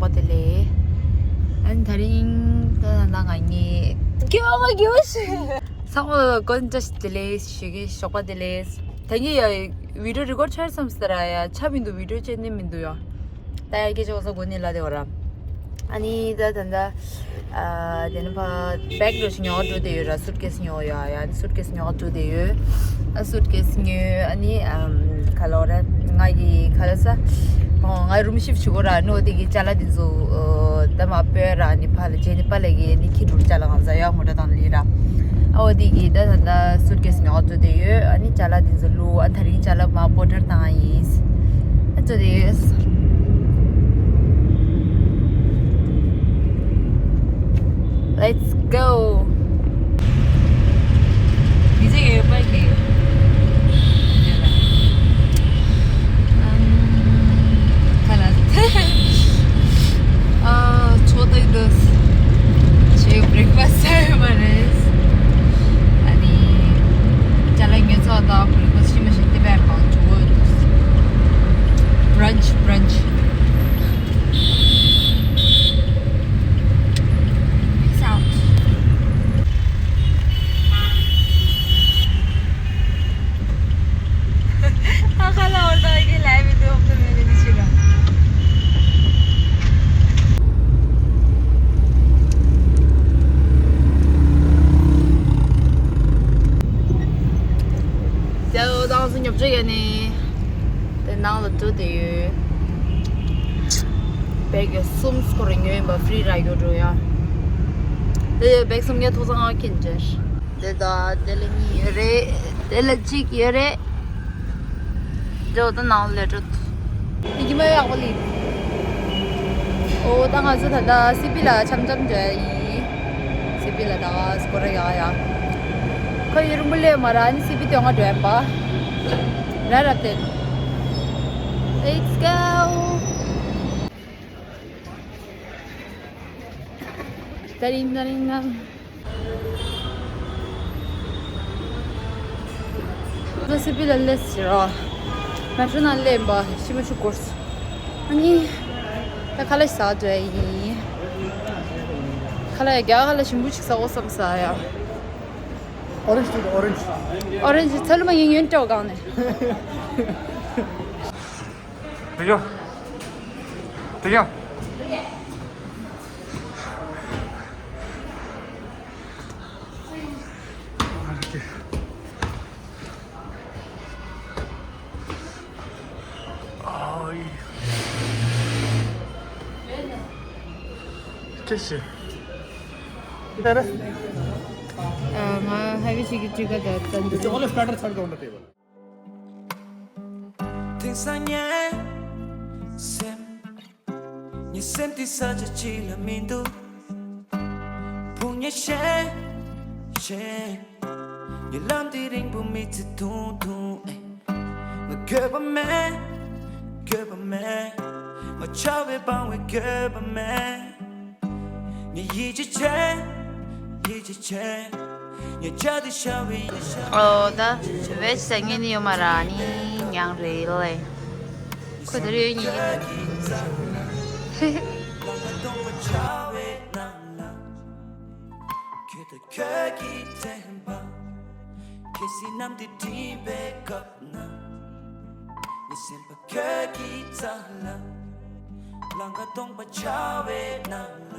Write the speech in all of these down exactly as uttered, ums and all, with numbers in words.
པ་དེ་ལས། ཨན་དེ་རིང་ད་ན་ང་ཉེ། སྐྱོ་མ་སྐྱོ་ཞིག་ཚང་མ་ལ་དགོངས་འཇགས་དེ་ལས་ཞུ་གི་ཞོགས་པ་དེ་ལས། ད་ངས་ཡ་བི་ཌིའོ་རི་ཀོཌ་བྱས་བསམ་སྟེ་ར་ཡ་ཆ་མི་འདུག་བི་ཌིའོ་བྱས་ནས་མི་འདུག་ཡ། ད་ཡ་སྐད་ཆ་འོ་ས་དགོས་ནི་ལ་དེ་བ་ར། ཨ་ནི་ད་ད་ད། ཨ་དེ་ནི་ཕ་བེག་འགྲོ་ཞིག་ཉོ་འགྲོ་དེ་ཡོད་ར། སུཊ་ཀེས་ཉོ་ཡ་ཡ། ཨ་ནི་སུཊ་ཀེས་ཉོ་འགྲོ་དེ་ཡོད། ཨ་སུཊ་ཀེས་ཉོས། ཨ་ནི་ཨམ་ག་ལོ་ར་ང་གི་ག་ལ་ས། ཨོ་ང་རུམ་ཤིབ་བྱེད་དགོས་ར། ནོ་དེ་གི་ཅ་ལག་དེ་ཚོ་ཨོ་ད་མ་སྤོས་ར། ཨ་ནི་ཕ་ལ་རྗེས་ནི་པ་ལ་གི་ནི་ཁྱི་འགྲུར་ཅ་ལག་གང་ཟ་ཡ་མོ་ཏྲ་དང་ལི་ར། ཨོ་དེ་གི་ད་ད་ད་སུཊ་ཀེས་ཉོ་འགྲོ་དེ་ཡོད། ཨ་ནི་ཅ་ལག་དེ་ཚོ་ལུ། ཨ་དེ་རིང་ཅ་ལག་མ་སྤོ་ཏྲར་བཏང་ཡིན། ཨ་ཙོ་དེ་ཡོད། Let's go. ཨམ། ཁ་ལག་ཨ་ཆོ་ཏོ་ཡི་འདུག་ཆེ་བྷི་རེག་ཕ་སི་ཟ་ཡོད་མ་རེད། ཨ་ནི་ཅ་ལག་ཉོ་ཚོགས་དང་བྷི་རེག་ཕ་སི་ཤི་མ་ཤི་ཏི་བས་པང་ཆུ་བོ་འདུག Brunch, brunch. Peace out. ཨ་ཁ་ལ་འོར་ད་ཡི་གེ་ལའི་བི་དུ་ཨོབ་ཏུ་མེ་ལེ་ནི་ཤི་ར། ད་འོ་ད་ང་ཚོ་ཉོབ་ཅོག་ཡ་ནི། དེ་ནང་ལ་འགྲོ་དེ་ཡོད། བེག་གསུམ་སྐོར་ཉོས་ཡིན་པ་ཧྥི་རི་ར་གྱོ་འགྲོ་ཡ། དེ་བེག་གསུམ་ངས་ཐོག་ཚང་ང་ཁྱེར་འཇར། དེ་ད་དེ་ལ་གཉིས་ཡོད་རེད། དེ་ལ་གཅིག་ཡོད་རེད། འགྲོ་ད་ནང་ལ་འགྲོ། ཡི་གེ་མ་ཡག་པོ་ལི། ཨོ་ད་ང་ཚོ་ད་ད་སི་པི་ལ་འཆམ་འཆམ་འགྲོ་ཡ་ཡིན། སི་པི་ལ་ད་སྐོར་ར་ཡག་ཡ། ཁོ་ཡི་རུམ་བུ་ལས་མ་ར་ཨ་ནི་སི་པི་དོན་ང་འགྲོ་ཡ་ཡིན་པ། ར་རབ་དེ། Let's go. ད་རིང་ད་རིང་ང་ད་སི་པི་ལ་སླེབས་ཟེར་རོ། མེ་ཊྲོ་ནང་སླེབས་པ་ཤི་མ་ཤུ་སྐོར་སོང་། ཨ་ནི་ད་ཁ་ལག་ཟ་འདོད་ཡིན། ཁ་ལག་རྒྱ་ཁ་ལག་ཞིམ་པོ་ཞིག་ཟ་འོ་བསམ་ས་ཡ། Orange to the orange. Orange ཚ་ལུ་མ་ཡིན་ཡོན་ཏྲོ་གང་ནས། དེ་ཡོ། དེ་ཡོ། ཨོའི། ཅི་ཞིག་ཨ་ང་ཧ་བི་ཆི་གི་ཅི་ག་ད་ད་འདི། All the starters are on the table. དེང་སང་ངའི་སེམས། ངའི་སེམས་འདི་ས་ཆ་གཅིག་ལ་མི་འདུག་ཕུང་ཉེ་ཤེས་ཤེས། ངའི་ལམ་འདི་རིང་པོ་མི་ཚེ་ཐུང་ཐུང་ཨེ། ང་འགྱོད་པ་མེད། འགྱོད་པ་མེད། ང་ཆགས་པའི་སྤང་བའི་འགྱོད་པ་མེད། ངས་ཡིད་ཆེས་བྱེད། ཡིད་ཆེས་བྱེད། ངས་བྱ་དེ་ཤར་བའི་ཡིད་ཆེས། ཨོ་ད་བེ་ཇི་ཟ་ངེས་ནི་ཡོད་མ་ར་ནི་མྱང་རེད་ལེ། ཁོ་ད་རེས་ཉིན། ཁྱོད་དང་ཁྱོད་ཀྱི་དྲན་པ། གལ་སྲིད་གནམ་འདི་སྒྲིབ་པའི་སྐབས་ན། ངའི་སེམས་པ་ཁྱོད་ཀྱི་རྩ་ལ། ལང་ཀ་སྟོང་པ་འཆར་བའི་ནང་ལ།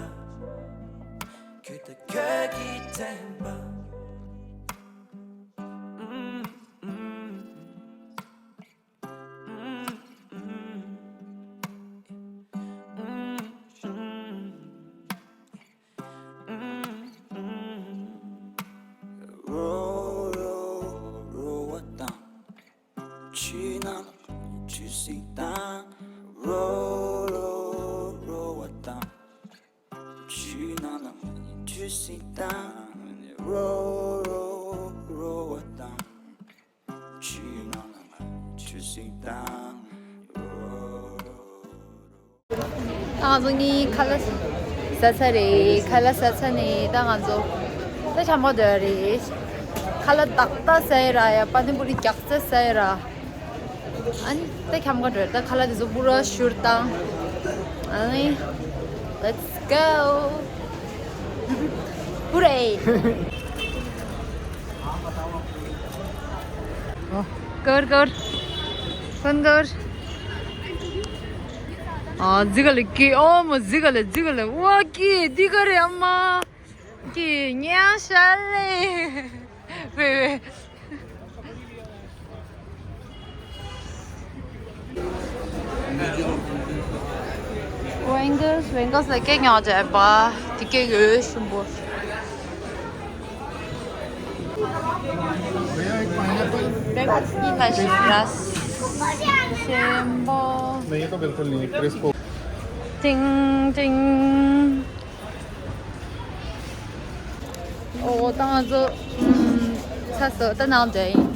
ཁྱོད་དང་ཁྱོད་ཀྱི་དྲན་པ། རོ་རོ་རོ་བ་དང་། ཆུ་ནང་ལ་ཆུ་སྲིན་དང་། རོ་རོ་རོ་བ་དང་། ཆུ་ནང་ལ་ཆུ་སྲིན་དང་། རོ་རོ་རོ་བ་དང་། ཆུ་ནང་ལ་ཆུ་སྲིན་དང་། རོ་རོ། ད་ང་ཚོ་གཉིས་ཁ་ལག་ཟ་ཚར་རེད། ཁ་ལག་ཟ་ཚར་ནས་ད་ང་ཚོ་ད་འཁྱམ་ག་འགྲོ་ཡ་རེད། ཁ་ལག་ཏག་ཏག་ཟ་ཡ་ར་ཡ། པ་ནི་པུ་རི་རྒྱགས་ཚད་ཟ་ཡ་ར། ཨ་ནི་ད་འཁྱམ་ག་འགྲོ་ཡ། ད་ཁ་ལག་དེ་ཚོ་པུ་ར་བཞུར་བཏང་། ཨ་ནི་ Let's go. Hooray. कर कर फोन कर. अँ, जिगले के, अँ, म जिगले, जिगले, वा के, दिगरे अम्मा, के, न्या शाले. वे, वे. Wangers, Wangers ལ་སྐད་ཉོ་བྱས་པ། དེ་སྐད་ཡོད་ཤུམ་པོ། Breakfast ཉིན་ལ་ཞིག་ར་སེམས་པོ། नहीं, ये तो बिल्कुल नहीं, क्रिस्प हो। टिंग टिंग। ཨོ་ད་ང་ཚོ་ཚ་སོ་ད་ནང་འདྲ་ཡིན།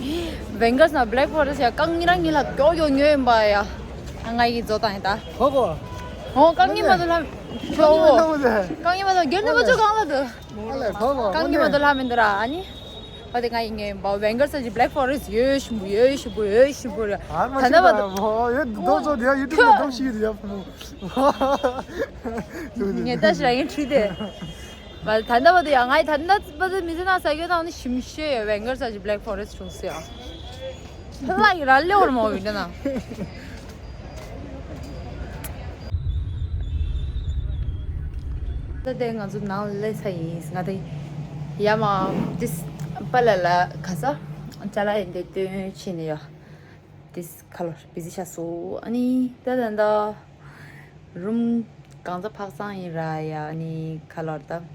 Wangers ནང་Black Forest ཡ་རྐང་གཉིས་རང་གཉིས་ལ་ཀྱོག་ཀྱོག་ཉོས་ཡིན་པ་ཡ། ང་ཡི་ཛོ་དང་ཡིན་ད། ཧོ་གོ། ཨོ་རྐང་གཉིས་མ་དུ་ལྷམ། ཧོ་གོ། རྐང་གཉིས་མ་དུ་རྒྱན་ནི་མ་ཆོ་གང་ལ་དུ། ཨ་ལས་ཧོ་གོ། རྐང་གཉིས་མ་དུ་ལྷམ་ཡིན་དུ་ར་ཨ་ནི། ཨ་དེ་ང་ཡི་ཉོས་ཡིན་པ། Wangers ཅི་Black Forest ཡོད་ཤུམ་པོ་ཡོད་ཤུམ་པོ་ཡོད་ཤུམ་པོ་ར། ད་ནི་མ་དུ། ཧོ་ཡོད་དོ་ཚོ་དེ་ཡ་ཡུ་ཊུབ་ལ་གཏོང་ཤིག་ཡོད་ཡ་ཕུ་མོ། ངས་ད་ཞིག་ཡིན་ཁྲིད་དེ། མ་ད་ལྟ་བར་དུ་ཡང་ངའི་ད་ལྟ་བར་དུ་མི་ཚེ་ནང་ཟ་རྒྱུ་དང་ནི་ཞིམ་ཤོས་ཡོད་Wangers ཅི་Black Forest བྱུང་སོང་ཡ། ལ་ཡི་ར་ལེ་འོར་མོ་ཡིན་ན། ད་དེ་ང་ཚོ་ནང་ལས་ས་ཡིན་ང་ད་ཡ་མ་དིས་པ་ལ་ལ་ག་ས་ཅ་ལག་ཡིན་དེ་སྟོན་ཕྱིན་ནས་ཡ། དིས་ཁ་ལོར་བི་ཟི་ཤ་སོ་ཨ་ནི་ད་ད་ད། རུམ་གང་ཚ་ཕག་ཚང་ཡིན་ར་ཡ་ནི་ཁ་ལོར་ད།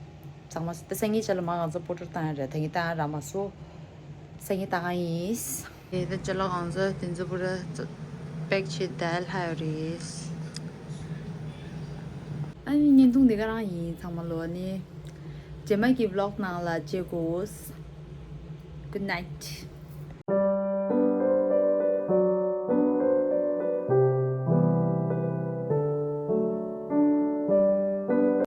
ཚང་མ་ད་སང་ཉིན་ཆ་ལ་མ་གང་ཚ་པོ་ཏྲ་བཏང་ཡ་ར་ད་ངི་བཏང་ར་མ་སོ། སང་ཉིན་བཏང་ཡིན། དེ་ད་ཅ་ལག་གང་ཚ་དེ་ཚོ་པོ་ར་པེག་བྱེད་དལ་ལྷ་ཡོད་རེད། ཨ་ནི་བརྙན་ཐུང་འདི་ག་རང་ཡིན་ཚང་མ་ལོ་ནི། རྗེས་མ་གི་vlog ནང་ལ་མཇལ་དགོས། Good night.